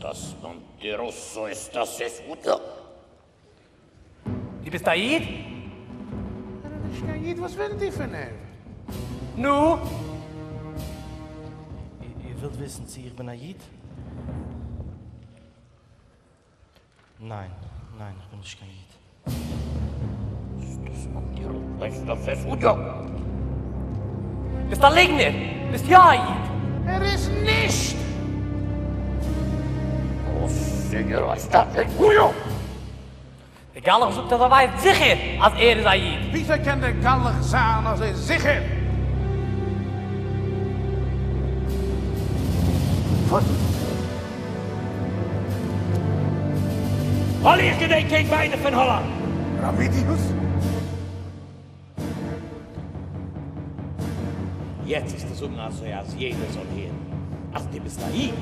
Estás mentiroso, estás escudo. דו ביסט א איד? ער איז נישט קיין איד, וואס ווילט איר פון אים? נו? איר ווילט וויסן צי איך בין א איד? ניין, ניין, איך בין נישט קיין איד. ביסט א ליגנער! ביסט יא א איד! ער איז נישט! דער גלח זאגט אז ער ווייסט זיכער אז ער איז א איד. וויאזוי קען דער גלח זיין אזוי זיכער? ווייל איך געדענק ענק ביידע פון האלאנד. ראמידיוס? יעצט וועסטו זאגן אזוי אז יעדער זאל הערן אז דו ביסט א איד.